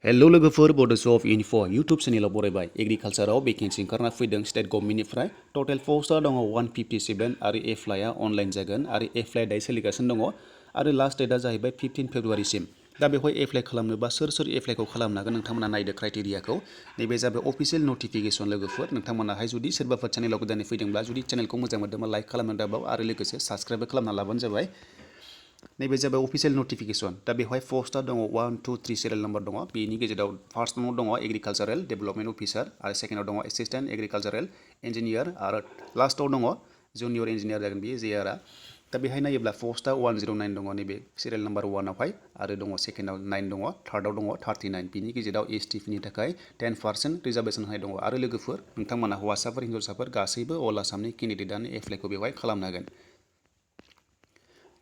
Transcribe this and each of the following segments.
hello लोगोफोर Bodos of enough' YouTube चेनेलाव बरायबाय एग्रिकालचाराव vacancy ओंखारना फैदों state गभर्नमेन्टनिफ्राय टटेल पस्टआ दङ 157 आरो एप्लाइआ अनलाइन जागोन आरो एप्लाइ दायो सोलिगासिनो दङ आरो लास्ट डेटआ जाहैबाय 15 फेब्रुवारिसिम दा बेवहाय एप्लाइ खालामनोबा सोर एप्लाइखौ खालामनो हागोन नोंथांमोना नायदो क्राइटेरियाखौ नैबे जाबाय अफिसियेल नटिफिकेसन लोगोफोर नोंथांमोनाहाय जुदि सोरबाफोर चेनेलाव गोदानै फैदोंब्ला जुदि चेनेलखौ मोजां मोनदोंबा लाइक खालामनो दाबाव आरो लोगोसे साबस्क्राइबबो खालामना लाबानो जाबाय नैबे जाबाय अफिसियेल नटिफिकेसन दा बेवहाय पस्टआ दङ 1 2 3 सिरियल नाम्बार दङ बेनि गेजेराव फार्स्टआव दङ एग्रिकालचारेल डेभेलपमेन्ट अफिसार आरो सेकेन्डआव दङ एसिस्टेन्ट एग्रिकालचारेल इन्जिनियार आरो लास्टआव दङ जुनियर इन्जिनियार जागोन बेयो जेआरआ दा बेहाय नायोब्ला पस्टआ 109 दङ नैबे सिरियल नाम्बार 1आवहाय आरो दङ सेकेन्डआव 9 दङ थार्डआव दङ 39 बिनि गेजेराव एसटिफोरनि थाखाय 10% रिजार्भेसन होनाय दङ आरो लोगोफोर नोंथांमोना हौवासाफोर हिन्जावसाफोर गासैबो अल आसामनि केन्डिडेटआनो एप्लाइखौ बेवहाय खालामनो हागोन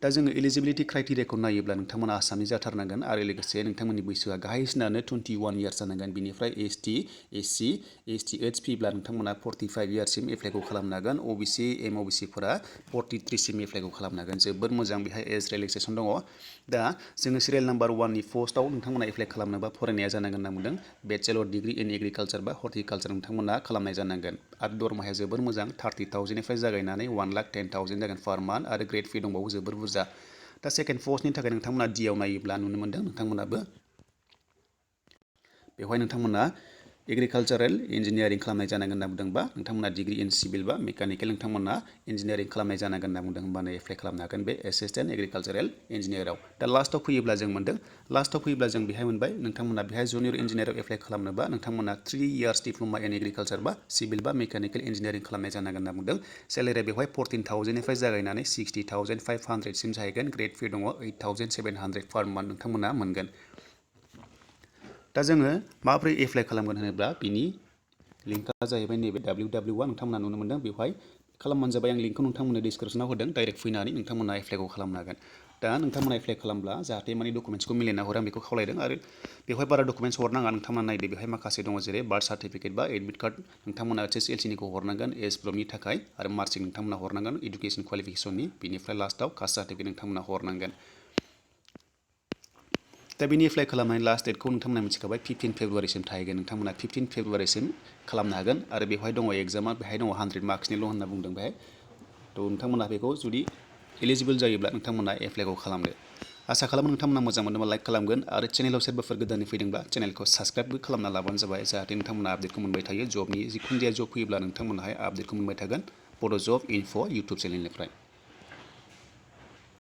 दा जोङो एलिजिबिलिटि क्राइटेरियाखौ नायोब्ला नोंथांमोना आसामनि जाथारनांगोन आरो लोगोसे नोंथांमोननि बैसोआ गाहायसिनानो 21 इयार्स जानांगोन बिनिफ्राय एसटि एससि एसटि फैब्ला नोंथांमोना 45 इयार्ससिम एप्लाइखौ खालामनो हागोन ओबिसि एमअबिसिफोरा 43 सिम एप्लाइखौ खालामनो हागोन जोबोद मोजां बेहाय एज रिलेक्सेसन दङ दा जोङो सिरियल नाम्बार 1नि पस्टआव नोंथांमोना एप्लाइ खालामनोबा फरायनाया जानांगोन होनना बुंदों बेचेलर डिग्रि इन एग्रिकालचार बा हर्टिकालचार नोंथांमोना खालामनाय जानांगोन आरो दरमाहाया जोबोर मोजां 30,000निफ्राय जागायनानै 1,10,000 जागोन पार मान्थ आरो ग्रेड फी दंबावो जोबोर बुरजा दा सेकेन्ड पस्टनि थाखाय नोंथांमोना डिआव नायोब्ला नुनो मोन्दों नोंथांमोनाबो बेवहाय नोंथांमोना एग्रिकालचारेल इन्जिनियारिं खालामनाय जानांगोन होनना बुंदोंबा नोंथांमोना डिग्रि इन सिभिल बा मेकानिकेल नोंथांमोना इन्जिनियारिं खालामनाय जानांगोन होनना बुंदों होनबानो एप्लाइ खालामनो हागोन बे एसिस्टेन्ट एग्रिकालचारेल इन्जिनियाराव दा लास्टआव फैयोब्ला जों मोन्दों लास्टआव फैयोब्ला जों बेहाय मोनबाय नोंथांमोना बेहाय जुनियर इन्जिनियाराव एप्लाइ खालामनोबा नोंथांमोना 3 इयार्स डिप्ल'मा इन एग्रिकालचार बा सिभिल बा मेकानिकेल इन्जिनियारिं खालामनाय जानांगोन होनना बुंदों सेलेरिया बेवहाय 14,000निफ्राय जागायनानै 60,500 सिम जाहैगोन ग्रेड फी दङ 8,700 पार मान्थ नोंथांमोना मोनगोन दा जोङो माबोरै एप्लाइ खालामगोन होनोब्ला बिनि लिंकआ जाहैबाय नैबे www नोंथांमोना नुनो मोन्दों बेवहाय खालामबानो जाबाय आं लिंकखौ नोंथांमोननो डिसक्रिपसनाव होदों डाइरेक्ट फैनानै नोंथांमोना एप्लाइखौ खालामनो हागोन दा नोंथांमोना एप्लाइ खालामब्ला जाहाथे माने डकुमेन्ट्सखौ मिलायना हरो आं बेखौ खावलायदों आरो बेवहाय बारा डकुमेन्ट्स हरनाङा नोंथांमोना नायदो बेवहाय माखासे दङ जेरै बार्थ सार्टिफिकेट बा एडमिट कार्ड नोंथांमोना HSLCनिखौ हरनांगोन एज प्रफनि थाखाय आरो मार्कशीट नोंथांमोना हरनांगोन इडुकेसन क्वालिफिकेसननि बिनिफ्राय लास्टआव कास्ट सार्टिफिकेट नोंथांमोना हरनांगोन दा बेनि एप्लाइ खालामनायनि लास्ट डेटखौ नोंथांमोना मिथिखाबाय 15 फेब्रुवारिसिम थाहैगोन नोंथांमोना 15 फेब्रुवारिसिम खालामनो हागोन आरो बेवहाय दङ एग्जामा बेहाय दङ 100 मार्क्सनिल' होनना बुंदों बेहाय थ' नोंथांमोना बेखौ जुदि एलिजिबोल जायोब्ला नोंथांमोना एप्लाइखौ खालामदो आसा खालामो नोंथांमोना मोजां मोनदोंबा लाइक खालामगोन आरो चेनेलाव सोरबाफोर गोदानै फैदोंब्ला चेनेलखौ साबस्क्राइबबो खालामना लाबानो जाबाय जाहाथे नोंथांमोना आपडेटखौ मोनबाय थायो जबनि जिखुनु जाया जब फैयोब्ला नोंथांमोनाहाय आपडेटखौ मोनबाय थागोन बड' जब इनफ' इउटुब चेनेलनिफ्राय